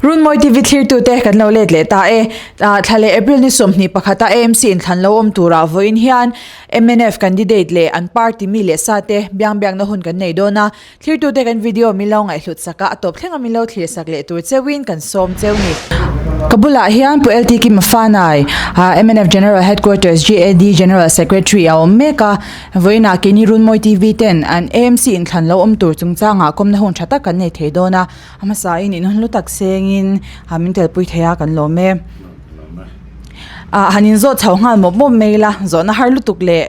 Runmawi TV thlirtute kan lo let leh ta e. Thla leh April ni 21 a AMC inthlan lo awm turah vawiin hian mnf candidate leh an party mi leh sa te biang biakna hun kan nei dawn a. Thlirtute kan video min lo ngaihhlut sak a, a tawp thleng a min lo thlir sak leh tur cheuhin kan sawm cheu ni. Ka bulah hian Pu LT Kim Fanai, mnf General Headquarters GAD General Secretary a awm mek a. Vawiinah keini Runmawi TV ten an AMC inthlan lo awm tur chungchangah kawmna hun tha tak kan nei thei dawn a. A hmasain in hun hlu tak sengin min telpui thei a kan lawm e. Han inzawt chho nghal mawp mawp mai ila, zawhna har lutuk leh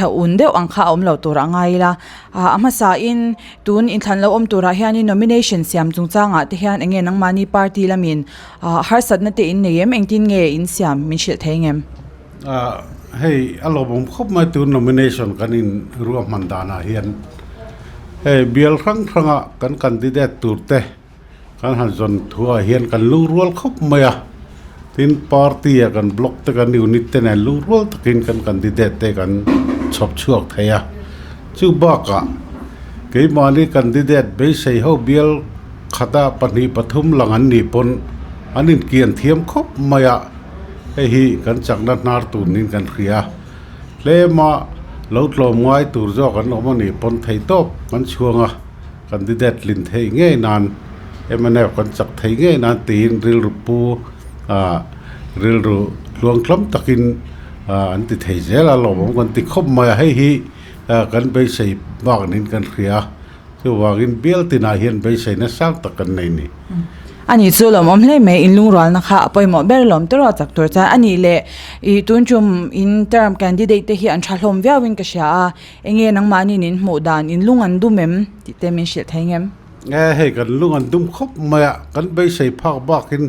un deuh ang kha a awm lo tur a ngai ila. A hmasain tun inthlan lo awm turah hianin nomination siam chungchangah te hian eng nge nangmahni party lamin harsatna te in nei em? Engtin nge in siam min hrilh thei ngem? Hei a lawmawm khawp mai tun nomination kan in ruahman danah hian hei bial hrang hranga kan candidate tur te Kan han zawn thuah hian kan lungrual khawp mai a, tin party a kan block te kan unit te nen lungrual takin kan candidate te kan chhawp chhuak thei a, chu bakah keimahni candidate beisei ho bial khata pahnih pathum lang an nih pawn an inkian thiam khawp mai a, hei hi kan chakna hnar tur niin kan hria a, tlema lo tlawm ngai tur zawk an awm a nih pawn theihtawp kan chhuang a. Candidate tlin theih ngei nan mnf kan chak thei ngei nan tiin rilru pu ah rilru tluangtlam takin ah an ti thei zel a lawmawm kan ti khawp mai a hei hi ah kan beisei bak niin kan hria chuvangin bial tinah hian beiseina sang tak kan nei a ni. A nih chu lawmawm hle mai in lungrualna kha a pawimawh ber lawm te ruah chak tur chuan a nih leh ih tun tum in term candidate te hi an tha hlawm viauin ka hria a. Enge nangmahniin in hmuh dan, in lung an dum em tih te min hrilh thei ngem? Nge hei kan lung an dum khawp mai a, kan beisei phak bakin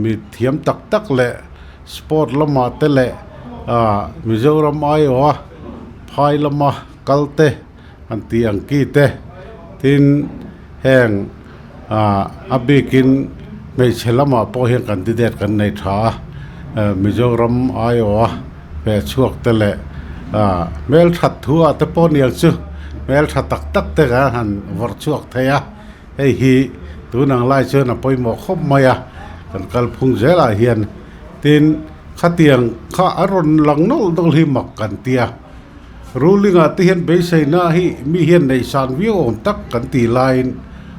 mi thiam tak tak leh sport lamah te leh Mizoram aiawha phai lama kal te an tih ang ki te tin heng a bikin hmeichhe lamah pawh hian candidate kan nei tha a, Mizoram aiawha. Hmel chhuak te leh hmel that thu ah te pawh niang chu hmel tha tak tak te kan han vawrh chhuak thei a, hei hi tun ang lai chuan a pawimawh khawp mai a, kan kalphung zelah hian tin khatiang kha a rawn lang nawlh nawlh hi mak kan ti a, ruling ah te hian beiseina hi mi hian neih san viau awm tak kan tih laiin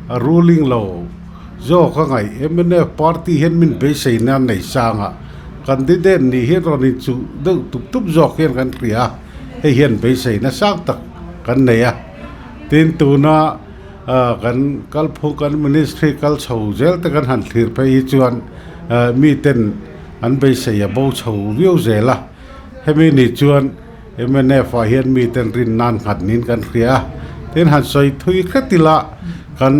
a ruling lo zawk a ngaih mnf party hian min beiseina neih sang a. Candidate nih hi rawn inchuh deuh tup tup zawk hian kan hria a, hei hian beiseina sang tak kan nei a. Tin, tuna kan kalphung kan ministry kal chho zel te kan han thlir phei hi chuan miten an beisei a bo chho viau zel a. Hemi ni chuan mnf ah hian miten rin nan nghat niin kan hria a. Tin, han sawi thui hret ila kan.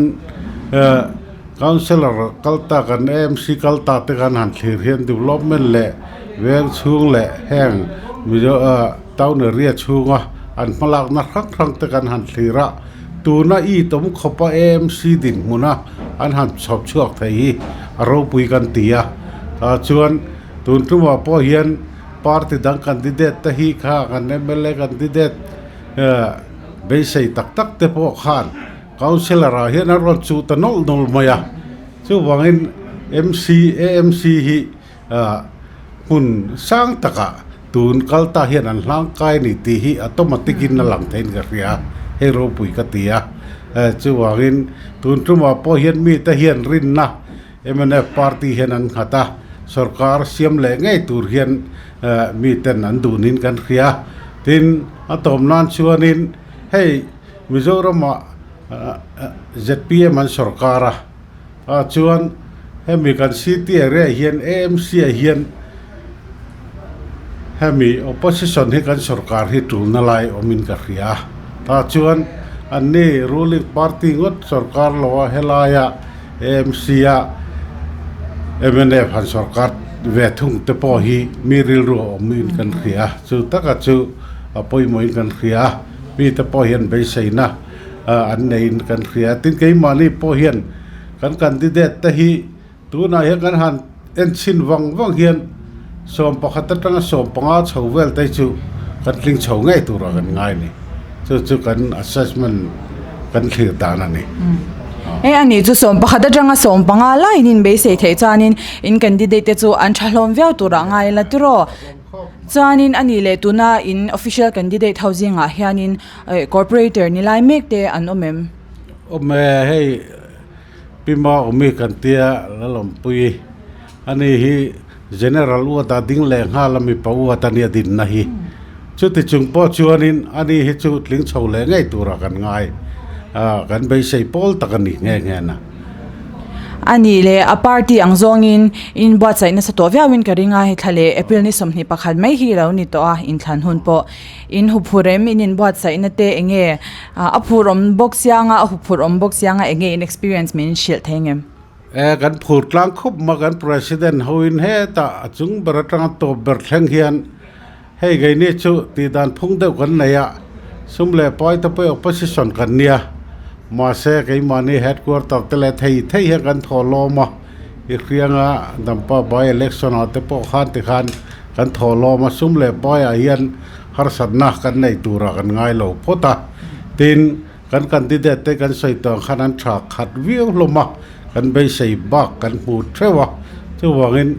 Councillor kal ta kan AMC kal ta te khan han thlir hian development leh veng chhung leh heng Mizo ah town area chhunga an hmalakna hrang hrang te kan han thlir a, tuna i tawm khawpa AMC dinhmuna an han chhawp chhuak thei hi a ropui kan ti a, tah chuan tun tumah pawh hian party dang candidate te hi kha kan mla candidate beisei tak tak te pawh khan. Councillor ah hian a rawn chuh ta nawlh nawlh mai a, chuvangin MC AMC hi ah hmun sang takah tun kal ta hian an hlangkai a ni tih hi automatic in a lang theiin ka hria a, hei ropui ka ti a, chuvangin tun tumah pawh hian mite hian rinna mnf party hian an nghat a, sorkar siam leh ngei tur hian miten an duhnin kan hria, tin a tawm nan chuanin hei. Mizoramah zpm an sorkar a, ah chuan hemi kan city area hian AMC ah hian hemi opposition hi kan sorkar hi tulna lai awmin ka hria a, tah chuan anni ruling party ngawt sorkar lo a helaia AMC a mnf han sorkar ve thung te pawh hi mi rilru a awmin kan hria a, chu taka chu a pawimawhin kan hria a. Mite pawh hian beiseina an neiin kan hria. Tin, keimahni pawh hian kan candidate te hi tunah hian kan han en chhin vang vang hian 11 atanga 15 chho vel te chu kan tling chho ngei turah kan ngai a ni. Chu chu kan assessment kan thlir dan a ni. Hei a nih chu 11 atanga 15 laiin in beisei theih chuanin in candidate te chu an tha hlawm viau turah ngai la tiraw. Chuanin a nih leh tuna in official candidate ho zingah hianin corporator ni lai mek te an awm em? Awm e, hei Pima awmi kan tia Lalawmpuii a ni hi General uat a ding leh nghal a mipa uat a nia dinna hi. Chuti chung pawh chuanin a ni hi chu tling chho leh ngei turah kan ngai a, kan beisei pawl tak a ni nghe nghe na. A nih leh a party ang zawngin in buatsaih nasa tawh viauin ka ring a, hei thla leh April ni 21 mai hi lo ni tawh a, inthlan hun pawh in huphurh em, in inbuatsaihna te eng nge a phur awm bawk siang a, a huphurh awm bawk siang a, eng nge in experience min hrilh thei ngem? E, kan phur tlang khup ma kan President hoin hetah a chung ber atanga tawp ber thleng hian hei keini chu tih dan phung deuh kan nei a, sum leh pai te pawh opposition kan nia, mahse keimahni headquarter te leh thei thei hian kan thaw lawm a, i hrianga Dampa by election ah te pawh khan tikhan kan thaw lawm a, sum leh paiah hian harsatna kan nei turah kan ngai lo phawt a, tin. Kan candidate te kan sawi tawh ang khan an tha khat viau hlawm a, kan beisei bak kan hmu theuh a, chuvangin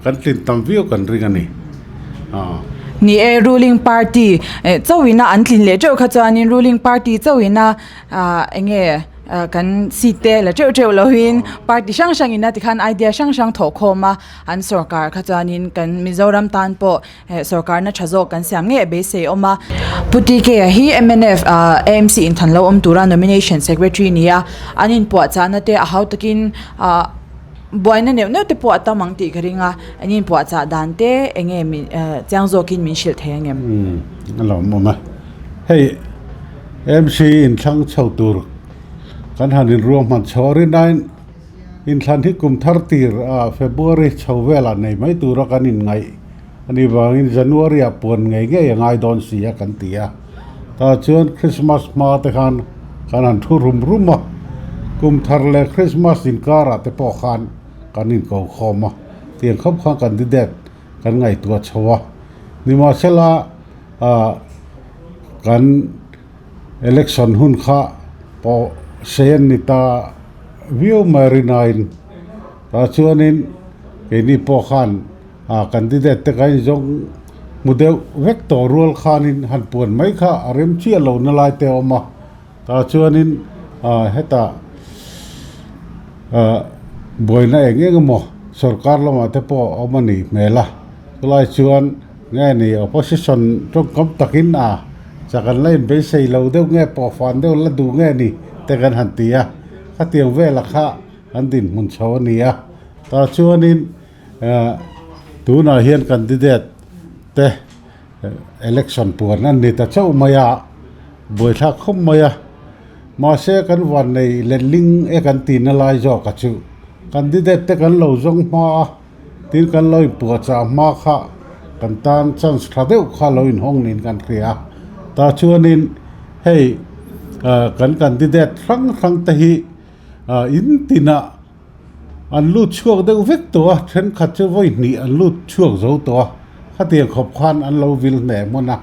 kan tlin tam viau kan ring a ni. Ni e, ruling party chauhina an tlin leh teuh kha chuanin ruling party chauhina eng nge kan seat te la teuh teuh lohin party hrang hrangina tikhan idea hrang hrang thawh khawm a, an sorkar kha chuanin kan Mizoram tan pawh Heh sorkarna tha zawk kan siam ngei a beisei awm a. Pu TK-a hi mnf AMC inthan lo awm tura nomination secretary ni a, an inpuahchahna te a hau takin buaina neuh neuh te pawh a tam ang tih ka ring a, an inpuahchah dan te eng nge min chiang zawkin min hrilh thei ang em? Umm a lawm awm a, hei AMC inthlang chho tur kan han inruahman chho rinain inthlan hi kum thar tir February chho velah nei mai tura kan inngaih A nih vangin January ah puan ngei ngei a ngai dawn si a kan ti a. Tah chuan Christmas hma te khan kan han thu rum rum a, kum thar leh Christmas inkar ah te pawh khan kan inko khawm a, tiang khawp khan candidate kan ngaihtuah chho a. Nimahsela ah kan election hun kha pawh sei an ni ta viau mai rinain tah chuanin keini pawh khan A candidate te kain zawng hmu deuh vek tawh rual khanin han puan mai kha a rem chiah lo na lai te a awm a, tah chuanin ah hetah ah buaina eng eng emaw sorkar lamah te pawh a awm a nih hmel a, chulai chuan nge ni opposition tawngkam takin a chak an la inbeisei lo deuh nge pawhfan deuh la duh nge ni te kan han ti a, khatiang velah kha an dinhmun chho a ni a, tah chuanin. Tunah hian candidate te election puan an ni ta chauh mai a, buaithlak khawp mai a, mahse kan van nei letling e kan tih na lai zawk a chu candidate te kan lo zawng hma a, tin kan lo inpuahchah hma kha kan tan chance tha deuh kha lo inhawng niin kan hria a, tah chuanin hei kan candidate hrang hrang te hi in tinah. An lut chhuak deuh vek tawh a, thenkhat chu vawi hnih an lut chhuak zo tawh a, khatiang khawp khan an lo vil hneh hmun a,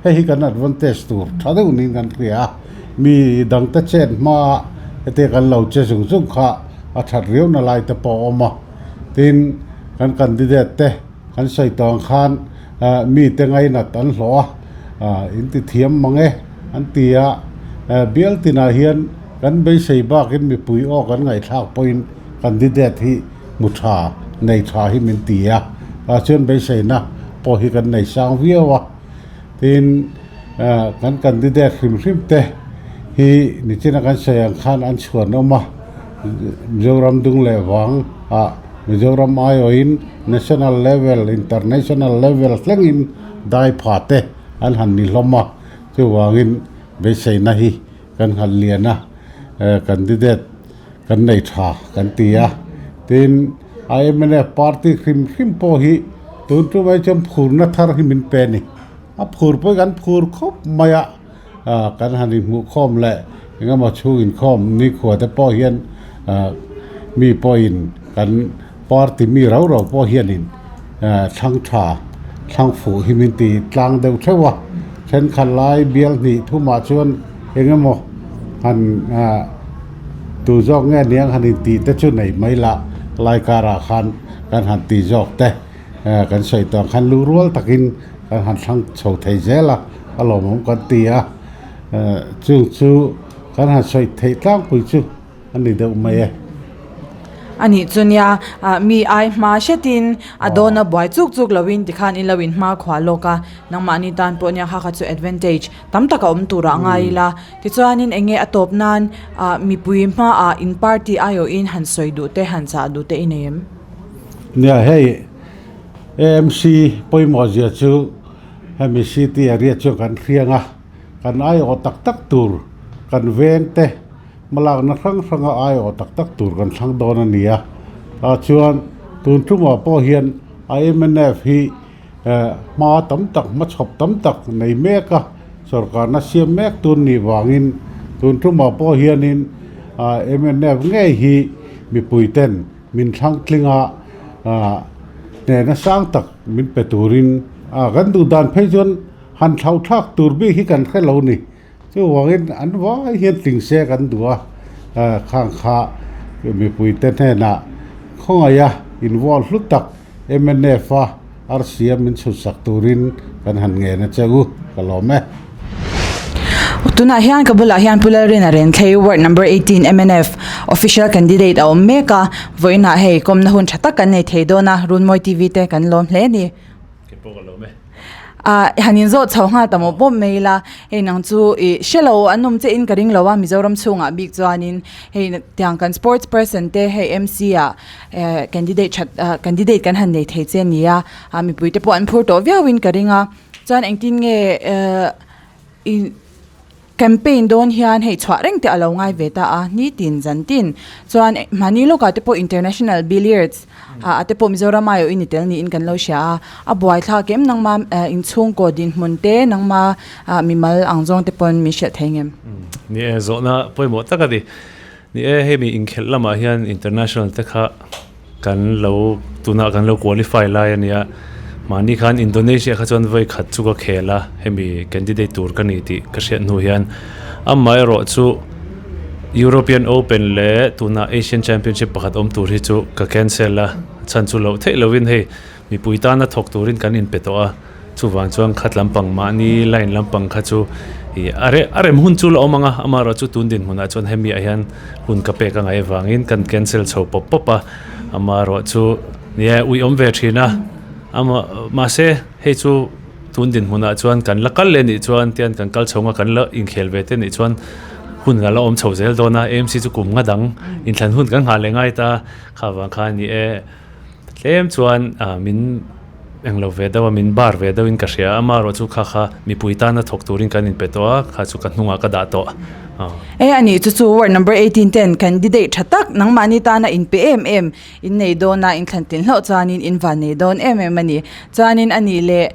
hei hi kan advantage tur tha deuh niin kan hria a, mi dangte chet hmaa hetiang kan lo che zung zung kha a that riau na lai te pawh a awm a, tin kan candidate te kan sawi tawh ang khan mite ngainat an hlawh a, in ti thiam mang e an ti a, bial tinah hian. Kan beisei bakin mipui aw kan ngaihthlak pawhin candidate hi hmu tha, nei tha hi min ti a, tah chuan beiseina pawh hi kan nei sang viau a. Tin, kan candidate hrim hrim te hi nichina kan sawi ang khan an chhuan awm a, Mizoram dung leh vang ah Mizoram aiawhin national level, international level thlengin dai pha te an han ni hlawm a, chuvangin beiseina hi Kan nghalh lian a, candidate kan nei tha kan ti a, tin mnf party hrim hrim pawh hi tun tum ai chuan phurna thar hi min pe a ni. A phur pawh hi kan phur khawp mai a, kan han inhmuhkhawm leh engemaw chhung inkhawm nikhua te pawh hian mi pawhin kan party mi rau rau pawh hianin thlang tha thlang fuh hi min ti tlang deuh theuh a, thenkhat lai bial hnih thumah chuan eng emaw han Tu zawk nge niang han intih te chu nei mai la, lai karah khan kan han ti zawk te kan sawi tawh ang khan lu rual takin kan han thlang chho thei zel a, a lawmawm kan ti a, chung chu kan han sawi theih tlangpui chu a ni deuh mai e. A nih chu nia, mi ai hma hretin a dawn a buai chuk chuk lovin tikhan in lo inhma khual lawk a, nangmahni tan pawh nia kha kha chu advantage tam tak a awm tur ah ngai ila. Tichuanin eng nge a tawp nan ah mipui hmaah in party aiawhin han sawi duh te han chah duh te i nei em? Nia hei AMC pawimawh zia chu hemi city area chuan kan hriang a, kan aiawh tak tak tur kan veng te hmalakna hrang hranga aiawh tak tak tur kan thlang dawn a ni a, tah chuan tun tumah pawh hian IMNF hi Hma tam tak, hmachhawp tam tak nei mek a, sorkarna siam mek tun nih vangin tun tumah pawh hianin mnf ngei hi mipuiten min thlang tling a, hnehna sang tak min pe turin kan duh dan phei chuan han thlauhthlak tur bik hi kan hre lo ni. Chuvangin an vai hian tling se kan duh a, khang kha mipuite hnenah khawngaih a involve hlu tak mnf a RCM min chhutsak turin kan han ngen a che u, ka lawm e. Tunah hian ka bulah hian Pu Lalrina Renthlei Ward Number 18 mnf Official Candidate a awm mek a, vawiinah hei kawmna hun tha tak kan nei thei dawn a, Runmawi TV te kan lawm hle a ni. Kei pawh ka lawm e. Ah han in zawh chho nghal ta mawp mawp mai ila, hei nang chu ih hre lo an awm che in ka ring lo a Mizoram chhungah bik chuanin hei tiang kan sports person te hei MC ah eh candidate that ah candidate kan han nei thei che a ni a, ah mipui te pawh an phur tawh viau in ka ring a, chuan engtin nge eh ih. Campaign dawn hian hei chhuah reng te a lo ngai ve ta a, nitin zan tin chuan mahni lawkah te pawh international billiards ah te pawh Mizoram aiawh in i tel niin kan lo hria a, a buaithlak em nangma inchhungkaw dinhmun te nangma mimal ang zawng te pawn min hrilh thei ngem? Ni e, zawhna pawimawh tak a ni. Ni e, hemi inkhelh lamah hian international te kha kan lo tunah kan lo qualify lai a nia. Mahni khan Indonesia kha chuan vawi khat chu ka khel a, hemi candidate tur ka ni tih ka hriat hnu hian. Amaherawh chu European Open leh tuna Asian Championship pakhat awm tur hi chu ka cancel a, chhan chu loh theih lovin hei mipui tana thawk turin kan inpe tawh a. Chuvang chuan khat lampang mahni line lampang kha chu ih a reh a rem hun chu la awm ang a, amaherawh chu tun dinhmunah chuan hemi ah hian hun ka pek a ngaih avangin kan cancel chho pawp pawp a, amaherawh chu nia ui awm ve thin a, ama mahse hei chu tun dinhmunah chuan kan la kal leh nih chuan tian kan kal chho ang a kan la inkhel ve te nih chuan hun a la awm chho zel dawn a, AMC chu kum nga dang inthlan hun kan nghah leh ngai ta kha vang khan ni e tlem chuan ah min. Englo ve deuh a, min bar ve deuhin ka hria a, amaherawh chu kha kha mipui tana thawk turin kan inpe tawh a, kha chu ka hnungah ka dah tawh. E a nih chu chu ward number 18 ten candidate tha tak nangmahni tana inpe em em in nei dawn a, inthlan tlin hlauh chuanin in van nei dawn em em a ni. Chuanin a nih leh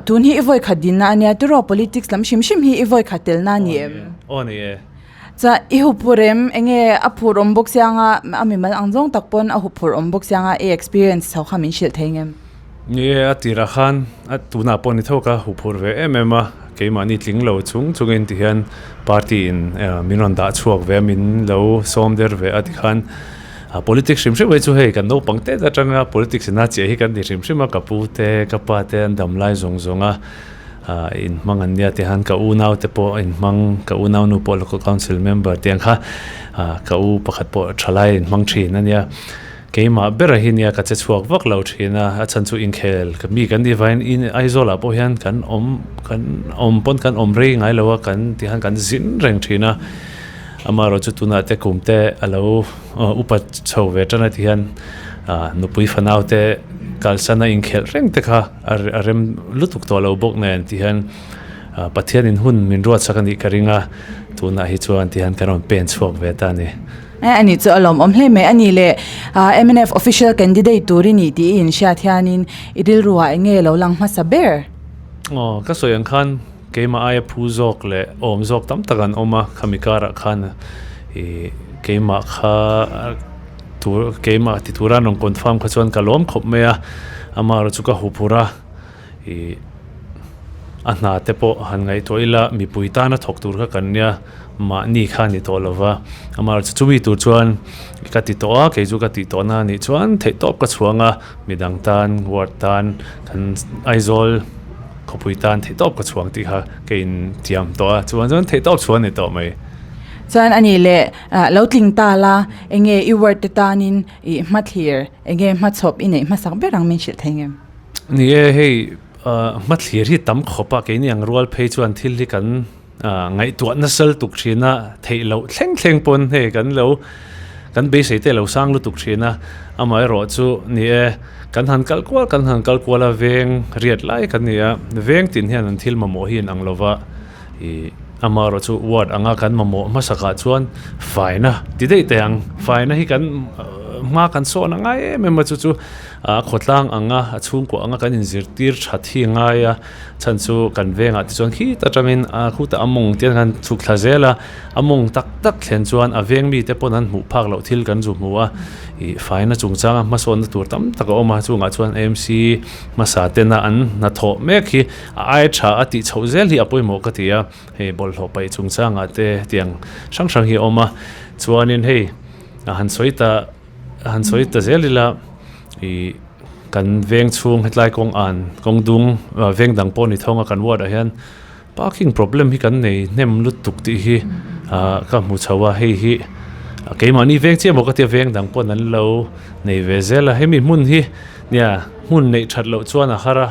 tun hi i vawikhat dinna a nia tiraw politics lam hrim hrim hi i vawikhat telna a ni em? Aw ni e. Chuan i huphur em? Enge a phur awm bawk sia anga a mimal ang zawng tak pawn a huphur awm bawk sia anga i experience chho kha min hrilh thei ngem? Ni e, a tirah khan a tunah pawh ni tho ka huphur ve em em a, keimahni tling lo chung chungin tihian party in min rawn dah chhuak ve a, min lo sawm der ve a tikhan politics hrim hrim hi chu hei kan naupang tet atanga politics ina chiah hi kan ni hrim hrim a, ka pu te ka pa te an dam lai zawng zawng a. ah inhmang an nia tih han ka unau te pawh inhmang ka unau nu pawh local council member tih ang kha ah ka u pakhat pawh thalai inhmang thin a nia keimah ber hi nia ka che chhuak vak lo thin a a chhan chu inkhel ka mi kan nih vangin in Aizawl ah pawh hian kan awm kan awm pawn kan awm rei ngai lo a kan tih han kan zin reng thin a amaherawh chu tunah te kum te a lo upa chho ve tan a ti hian ah nupui fanau te kalsan a inkhelh reng te kha. A rem lutuk tawh lo bawk nen ti hian Pathianin hun min ruatsak a nih ka ring a, tunah hi chuan ti hian kan rawn pen chhuak ve ta a ni. E a nih chu a lawmawm hle mai a ni le. Mnf official candidate tur i nih tih i inhriat hianin i rilruah eng nge lo lang hmasa ber? Aw, ka sawi ang khan keimah aia phu zawk leh awm zawk tam tak an awm a, khami karah khan ih keimah kha Tur keimah ti tura an rawn confirm kha chuan ka lawm khawp mai a, amaherawh chu ka huphurh a, ih A hna te pawh han ngaihtuah ila mipui tana thawk tur kha kan nia mahni kha a ni tawh lova. Amaherawhchu chumi tur chuan ka ti tawh a, kei chu ka tih tawhna a nih chuan theihtawp ka chhuang a, midang tan ward tan kan Aizawl khawpui tan theihtawp ka chhuang tih kha ka intiam tawh a, chuvang chuan theihtawp chhuah a ni tawh mai. Chuan a nih leh lo tling ta la eng nge i ward te tanin i hmathlir eng nge hmachhawp i neih hmasak ber ang min hrilh thei ngem? Ni e hei Hmathlir hi tam khawp a, keini ang rual phei chuan thil hi kan ngaihtuah nasal tuk thin a, theih loh thleng thleng pawn hei kan lo kan beisei te lo sang lutuk thin a, amaherawh chu ni e, kan han kal kual kan han kal kual a, veng riat lai kan ni a, veng tin hian an thil mamawh hi inang lo va, ih amaherawh chu ward anga kan mamawh hmasakah chuan faina ti daih teh ang, faina hi kan hma kan sawn a ngai em em a chu chu. A khawtlang anga a chhungkua anga kan inzirtir that hi a ngai a, chhan chu kan vengah te chuan khit atangin a khutah a mawng te an chhuk thla zel a, a mawng tak tak thlen chuan a veng mite pawn an hmuh phak loh thil kan zu hmu a, ih faina chungchanga hmasawnna tur tam tak a awm a, chungah chuan AMC hmasa tena an hnathawh mek hi a ai tha a tih chhoh zel hi a pawimawh ka ti a, hei bawlhhlawh paih chungchangah te tiang hrang hrang hi a awm a, chuanin hei a han sawi ta. Han sawi ta zel ila ih kan veng chhung hetlai kawng an kawng dung veng dang pawh ni thawng a kan ward ah hian parking problem hi kan nei hnem lutuk tih hi ah ka hmu chho a hei hi keimahni veng chiah maw ka tia veng dang pawn an lo nei ve zel a hemi hmun hi nia hmun neih that loh chuan a har a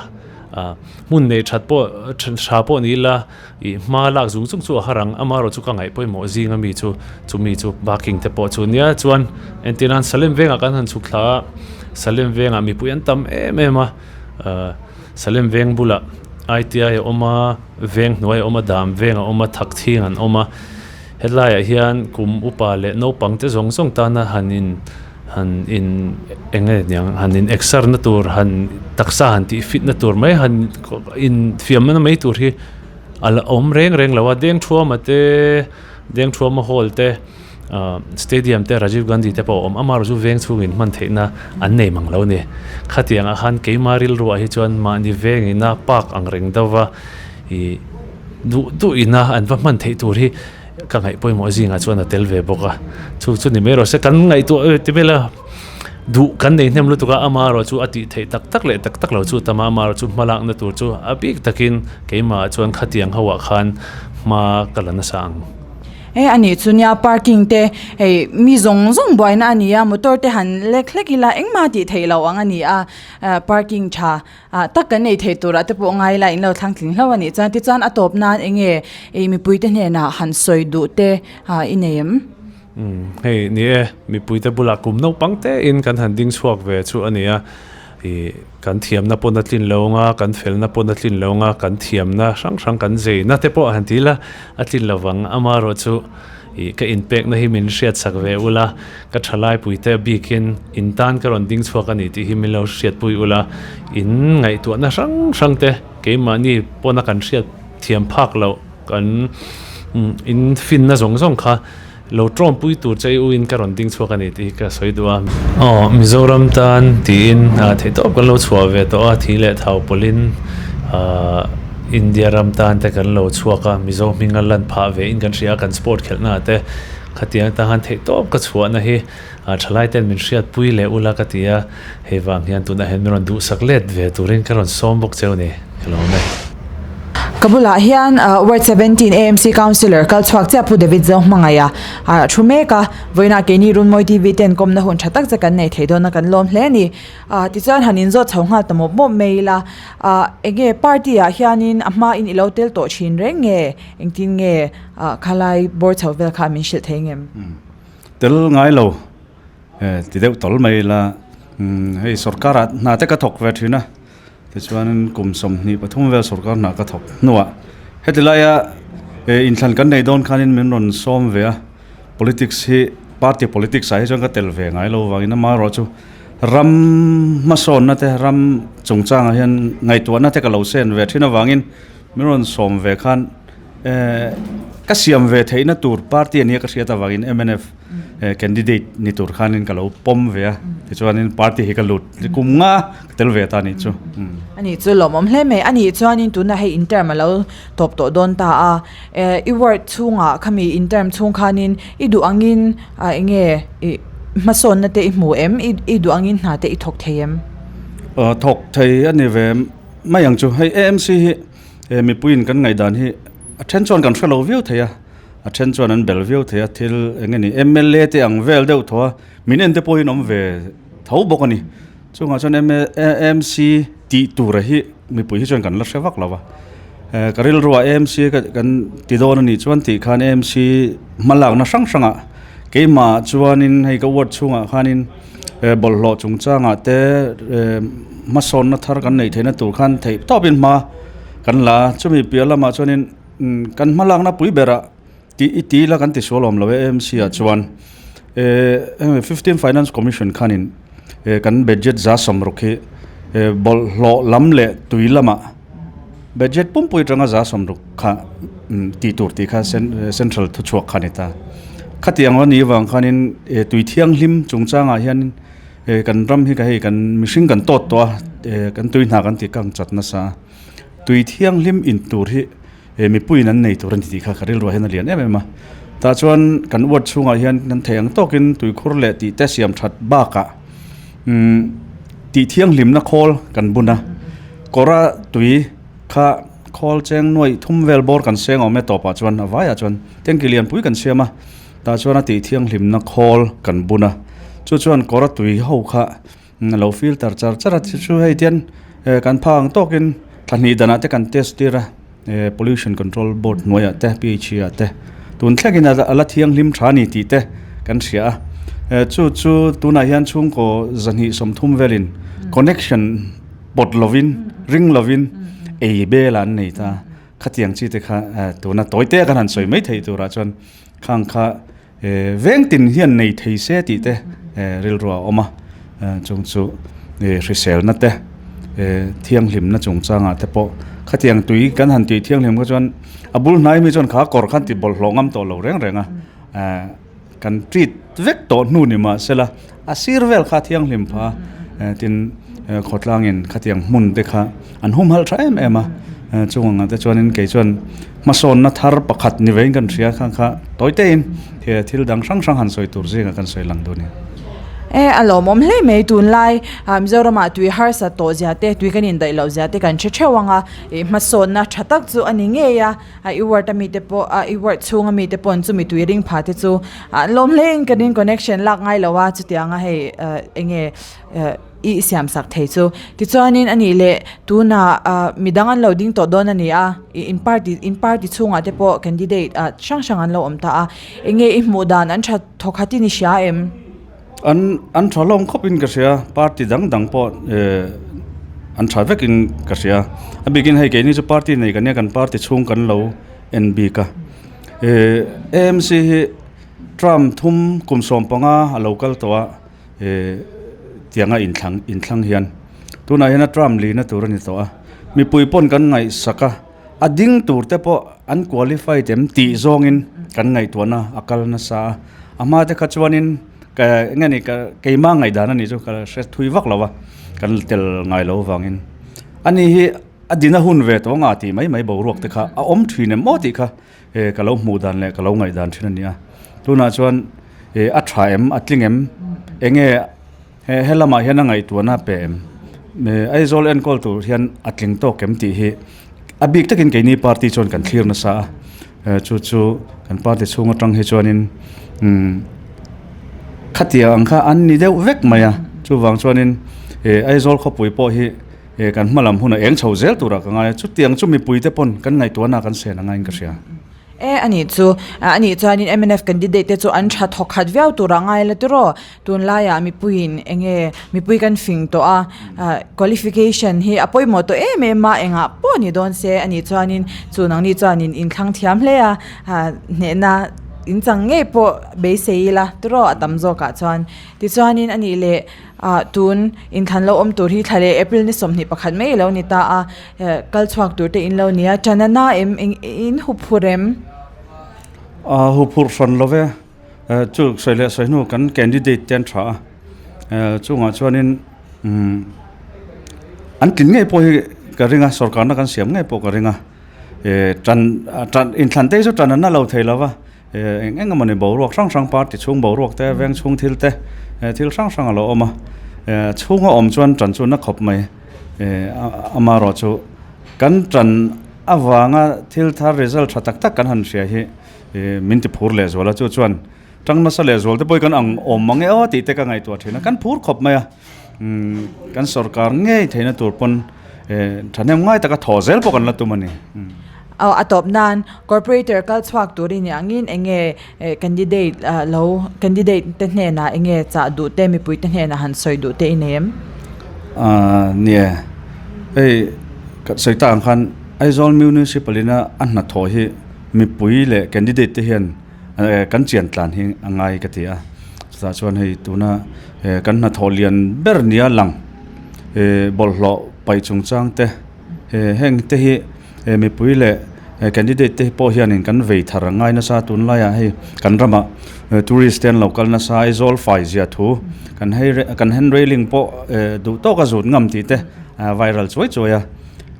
ah hmun neih that pawh tha pawh ni ila. Ih hma lak zung zung chu a har ang, amaherawh chu ka ngaih pawimawh zing ami chu chumi chu parking te pawh chu nia chuan entir nan Salem vengah kan han chhuk thla a, Salem vengah mipui an tam em em a, ah Salem veng bulah ITI a awm a, veng hnuai a awm a, dam veng a awm a, thak thing an awm a, helaiah hian kum upa leh naupang te zawng zawng tana han in han in eng nge niang han in exer na tur han taksa han tih fit na tur mai han in fiam na mai tur hi a la awm reng reng lo a deng thuama te deng thuama hall te ah stadium te Rajiv Gandhi te pawh a awm amaherawh chu veng chhungin hman theihna an nei mang lo a ni khatiang ah khan keima rilruah hi chuan mahni vengina park ang reng deuh va ih duh duh ina an va hman theih tur hi. Ka ngaih pawimawh zingah chuan a tel ve bawk a, chu chu ni mai rawh se kan ngaihtuah ti vel a, duh kan nei hnem lutuk a, amaherawh chu a tih theih tak tak leh tak tak lo chu tam a, amaherawh chu hma lakna tur chu a bik takin keimah chuan khatiang ho ah khan hma ka la nasa ang. He a nih chu nia parking te hei mi zawng zawng buaina a ni a, motor te han lek hlek ila engmah tih theih loh ang a ni a, parking tha Ah tak kan nei thei turah te pawh ngai ila in lo thlang tling hlauh a nih chuan tichuan a tawp nan eng nge ih mipui te hnenah han sawi duh te ah i nei em? Umm hei ni e mipui te bulah kum naupang te in kan han ding chhuak ve chu a ni a ih kan thiamna pawn a tlin lo anga kan felna pawn a tlin lo anga kan thiamna hrang hrang kan zeina te pawh han ti ila a tlin lo vang amaherawhchu Ih, ka inpekna hi min hriatsak ve ula, ka thalaipuite bikin in tan ka rawn ding chhuak a ni tih hi min lo hriatpui ula, in ngaihtuahna hrang hrang te keimahni pawna kan hriat thiam phak loh kan in finna zawng zawng kha lo tawmpui tur che i uin ka rawn ding chhuak a ni tih hi ka sawi duh a. Aw, Mizoram tan tiin theihtawp kan lo chhuah ve tawh a, thi leh thau pawlhin ah India ram tan te kan lo chhuak a, Mizo hming a lan phah ve in kan hria a, kan sport khelhna ah te khatiang atang khan theihtawp ka chhuahna hi thalai ten min hriatpui leh ula ka ti a, hei vang hian tunah hian min rawn duhsak let ve turin ka rawn sawm bawk cheu ni, ka lo awm e. Ka bulah hian Ward 17 AMC Councillor kal chhuak chiah Pu David Zohmangaia a thu mek a, vawiinah keini Runmawi TV ten kawmna hun tha tak che kan nei thei dawn a kan lawm hle a ni. Tichuan han inzawt chho nghal ta mawp mawp mai ila. Ah enge party ah hianin a hma in ilo tel tawh thin reng nge engtin nge ah khalai bawr chho vel kha min hrilh thei ngem? Tel ngai lo ti deuh tawl mai ila hei sorkar ah hna te ka thawk ve thin a tichuan kum 23 vel sorkar hna ka thawk hnuah heti laia inthlan kan nei dawn khanin min rawn sawm ve a politics hi party politics ah hi chuan ka tel ve ngai lo vangin amaherawhchu Ram hmasawnna te, ram chungchangah hian ngaihtuahna te ka lo sen ve thin avangin min rawn sawm ve khan ka siam ve theihna tur party ania ka hriat avangin mnf candidate ni tur khanin ka lo pawm ve a. Tichuanin party hi ka lut kum nga ka tel ve ta a nih chu. A nih chu lawmawm hle mai. A nih chuanin tunah hei in term a lo tawp tawh dawn ta a. I ward chhungah khami in term chhung khanin i duh angin eng nge i hmasawnna te i hmu em? I duh angin hna te i thawk thei em? Thawk thei a ni ve mai ang chu. Hei AMC hi mipuiin kan ngaihdan hi a then chuan kan hre lo viau thei a, a then chuan an bel viau thei a, thil eng nge ni mla te ang vel deuh thaw a, min en te pawhin awm ve tho bawk a ni. Chungah chuan AMC tih tura hi mipui hi chuan kan la hre vak lo va, ka rilruah AMC kan ti dawn a nih chuan tih khan AMC hmalakna hrang hrangah keimah chuanin hei ka ward chhungah khanin bawlhhlawh chungchangah te hmasawnna thar kan neih theihna tur khan theih tawpin hma kan la a, chumi piah lamah chuanin kan hmalakna pui berah Tih i ti ila kan ti sual awm lo e AMC ah chuan eh 15 Finance Commission khanin eh kan budget za sawmruk hi eh bawlhhlawh lam leh tui lamah budget pumpui atanga za sawmruk kha tih tur tih kha central thuchhuak kha a ni ta. Khatiang a nih avang khanin eh tui thianghlim chungchangah hianin eh kan ram hi ka hei kan mihring kan tawt tawh a eh kan tui hna kan ti kang chat nasa a tui thianghlim in tur hi He mipuiin an nei tur a ni tih kha ka rilruah hian a lian em em a. Tah chuan kan ward chhungah hian kan thei ang tawkin tuikhur leh tih te siam that bakah umm tih thianghlimna khawl kan bun a. Kawra tui kha khawl cheng nuaih thum vel bawr kan seng awm e tawpah chuan a vaiah chuan tanky lianpui kan siam a. Tah chuan a tih thianghlimna khawl kan bun a. Chu chuan kawra tui ho kha A lo filter char char a chu chu hei tian kan phak ang tawkin thla hnih danah te kan test tir a pollution control board hnuaiah te P_H_E ah te tun thlengin a la thianghlim tha a ni tih te kan hria a chu chu tunah hian chhungkaw zahnih sawmthum velin connection pawt lovin ring lovin ei bel ah an nei ta khatiang chi te kha tuna tawi te kan han sawi mai thei turah chuan khang kha. Veng tin hian nei thei se tih te rilru a awm a, chung chu hriselna te thianghlimna chungchangah te pawh khatiang tui kan han tih thianghlim kha chuan a bul hnai mi chuan kha kawr khan ti bawlhhlawh ngam tawh lo reng reng a, kan treat vek tawh hnu ni mah sela a sir vel kha thianghlim pha tin khawtlangin khatiang hmun te kha an humhalh tha em em a chung ang ah te chuanin kei chuan hmasawnna thar pakhat ni vein kan hria kha kha tawi tein thil dang hrang hrang han sawi tur zingah kan sawi lang duh a ni. E a lawmawm hle mai tunlai Mizoramah tui harsa tawh zia te tui kan indaih loh zia te kan hre theuh ang a ih hmasawnna tha tak chu a ni ngei a. A i ward a mite pawh a i ward chhung a mite pawh chumi tui ring pha te chu an lawm hle in ka ring connection lak ngai lo a chutiang a hei ah eng nge ah i siam sak thei chu tichuanin a nih leh tunah ah midang an lo ding tawh dawn a ni a ih in party in party chhungah te pawh candidate ah hrang hrang an lo awm ta a eng nge i hmuh dan an that thawk khat in i hria em? An an tha hlawm khawp in ka hria party dang dang pawh eh an tha vek in ka hria a bikin hei keini chu party nei kan nia kan party chhung kan lo en bik a eh A M C hi term thum kum sawm panga a lo kal tawh a eh tianga inthlang inthlang hian tunah hian a term lihna tur a ni tawh a mipui pawn kan ngaihsak a. A ding tur te pawh an qualified em tih zawngin kan ngaihtuahna a kal nasa a, a hma te kha chuanin ka eng nge ni ka keimah ngaihdan a nih chu ka hre thui vak lo a, kan tel ngai lo avangin ani hi a dina hun ve tawh anga tih mai mai boruak te kha a awm thin em aw tih kha ka lo hmuh dan leh ka lo ngaihdan thin a ni a, tunah chuan a tha em a tling em eng nge. He he lamah hian a ngaihtuahna a pe em? Aizawl enkawl tur hian a tling tawk em tih hi a bik takin keini party chuan kan thlir nasa a, chu chu kan party chhung atang hi chuanin umm khatiang ang kha an ni deuh vek mai a, chuvang chuanin Aizawl khawpui pawh hi kan hma lam hunah eng chho zel turah ka ngai a, chutiang chu mipuite pawn kan ngaihtuahna kan sen a ngaiin ka hria. E a nih chu, a nih chuanin mnf candidate te chu an tha thawk khat viau turah ngai la tiraw? Tunlaiah mipuiin eng nge mipui kan fing tawh a, qualification hi a pawimawh tawh em em a, engah pawh ni dawn se a nih chuanin chu nangni chuanin inthlang thiam hle a, hnehna in chang ngei pawh beisei ila tiraw a tam zawkah chuan. Tichuanin a nih leh tun inthlan lo awm tur hi thla leh April ni 21 mai a lo ni ta a, kal chhuak tur te in lo ni a, ṭan a na em in huphurh em? Huphurh hran lo ve. Chu sawi leh sawi hnu kan candidate te an tha a. Chungah chuanin an tlin ngei pawh hi ka ring a, sorkarna kan siam ngei pawh ka ring a. Tan tan inthlan te hi chu tan an la lo thei lo va, eng eng emawni boruak hrang hrang party chhung boruak te veng chhung thil te thil hrang hrang a lo awm a. Chhunga awm chuan tan chu na khawp mai. Amaherawhchu kan tan avanga thil thar result tha tak tak kan han hria hi min ti phur leh zual a, chu chuan Tang nasa leh zual te pawh hi kan ang awm mang e aw tih te ka ngaihtuah thin a, kan phur khawp mai a, kan sorkar ngei theihna tur pawn thahnem ngai taka thaw zel pawh kan la tum a ni. Aw a tawp nan corporator kal chhuak tur i nih angin enge candidate lo candidate te hnenah enge chah duh te mipui te hnenah han sawi duh te i nei em? Nia hei ka sawi tak ang khan Aizawl Municipal ina a hnathawh hi mipui leh candidate te hian Kan chian tlan hi a ngai ka ti a, chutah chuan hei tuna kan hnathawh lian ber nia lang bawlhhlawh paih chungchang te heng te hi mipui leh candidate te pawh hianin kan vei thar a ngai nasa tunlaiah hei kan ramah tourist te an lo kal nasa Aizawl fai zia thu kan hei kan hand railing pawh duh tawka zut ngam tih te viral chuai chuai a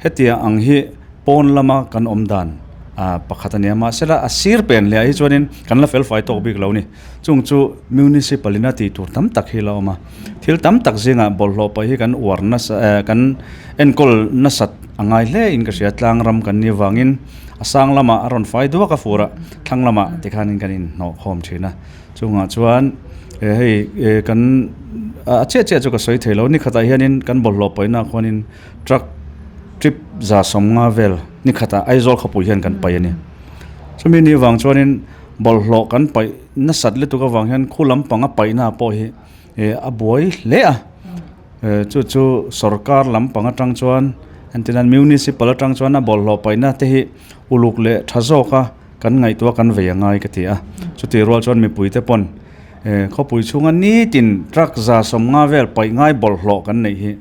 hetiang ang hi. Pawn lama kan awm dan pakhat a nia, mahsela a sir pen leh ah hi chuanin kan la fel fai tawk bik lo a ni. Chung chu Municipal in a tih tur tam tak hi la awm a, thil tam tak zingah bawlhhlawh pawh hi kan uar nasa kan enkawl nasat a ngai hle in ka hria, tlang ram kan nih avangin a sang lamah a rawn fai duak a fur a, thlang lamah tikhanin kan inhnawh khawm thin a, chungah chuan hei kan a chiah chiah chu ka sawi thei lo, nikhatah hianin kan bawlhhlawh pawhina khuanin Truck trip 150 vel ni khatah Aizawl khawpui hian kan paih a ni. Chumi ni avang chuanin bawlhhlawh kan paih nasat lutuk avang hian khu lampanga paihna pawh hi a buai hle a. Chu chu sorkar lampang atang chuan entirnan municipal atang chuan a bawlhhlawh paihna te hi uluk leh tha zawka kan ngaihtuah kan vei a ngai ka ti a. Chutih rual chuan mipuite pawn khawpui chhunga nitin truck 150 vel paih ngai bawlhhlawh kan neih hi.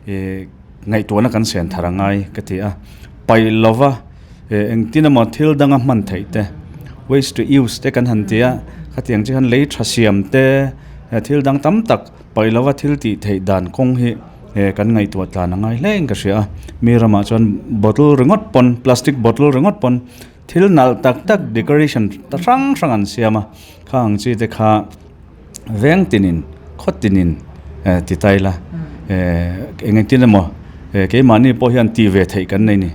Ih ngaihtuahna kan sian thar a ngai ka ti a, paih lova eh engtin emaw thil danga hman theih te waste to use te kan han ti a, khatiang chi khan lei tha siam te eh thil dang tam tak paih lova thil tih theih dan kawng hi eh kan ngaihtuah tlan a ngai hle in ka hria a, mi ramah chuan bottle ringawt pawn plastic bottle ringawt pawn thil nalh tak tak decoration ta hrang hrang an siam a, kha ang chi te kha. Veng tinin, khaw tinin ti ta ila, eng engtin emaw keimahni pawh hian ti ve theih kan nei ni.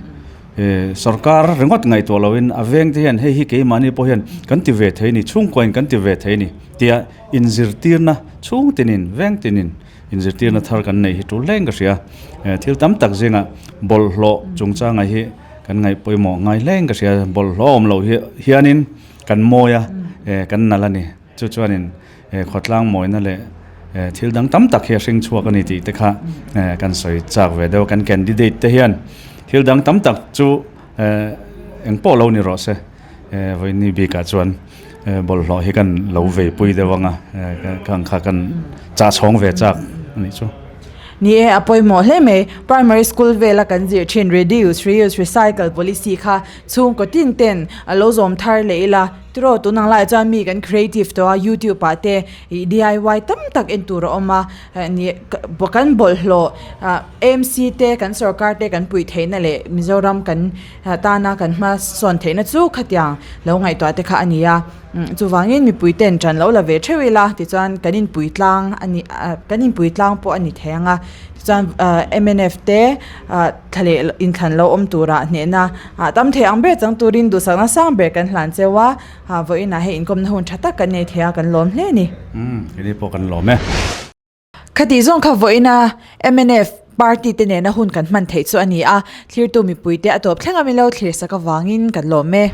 Sorkar ringawt ngaihtuah loin a veng te hian hei hi keimahni pawh hian kan ti ve thei ni, chhungkuain kan ti ve thei ni tia inzirtirna chhung tinin, veng tinin inzirtirna thar kan neih hi tul hleng ka hria. Thil tam tak zingah bawlhhlawh chungchanga hi kan ngaih pawimawh ngai hleng ka hria. Bawlhhlawh awm loh hianin kan mawi a, kan nalh a ni. Chu chuanin khawtlang mawina leh thil dang tam tak hi a hring chhuak a ni tih te kha kan sawi chak ve deuh a. Kan candidate te hian thil dang tam tak chu eng pawh lo ni rawh se, vawiini bikah chuan bawlhhlawh hi kan lo veipui deuh ang a, khang kha kan chah chhawng ve chak a nih chu. Ni e, a pawimawh hle mai. Primary school vela kan zir thin reduce, reuse, recycle policy kha chhungkaw tin ten a lo zawm thar leh ila. Tiraw tun ang laiah chuan mi kan creative tawh a, youtube ah te ih DIY tam tak en tur a awm a, ni kan bawlhhlawh ah AMC te kan sorkar te kan puih theihna leh Mizoram kan tana kan hma sawn theihna chu khatiang lo ngaihtuah te kha a ni a, chuvangin mipui ten ṭan lo la ve theuh ila tichuan kan inpui tlang a ni kan inpui tlang pawh a ni thei ang a, tichuan mnf te ah thla leh inthlan lo awm turah hnehna ah tam thei ang ber chang turin duhsakna sang ber kan hlan cheu a, ah vawiinah hei inkawmna hun tha tak kan nei thei a kan lawm hle a ni. Umm keini pawh kan lawm e. Khatih zawng kha vawiina mnf party te nena hun kan hman theih chu a ni a, thlirtu mipuite a tawp thleng a milo thlir sak avangin kan lawm e.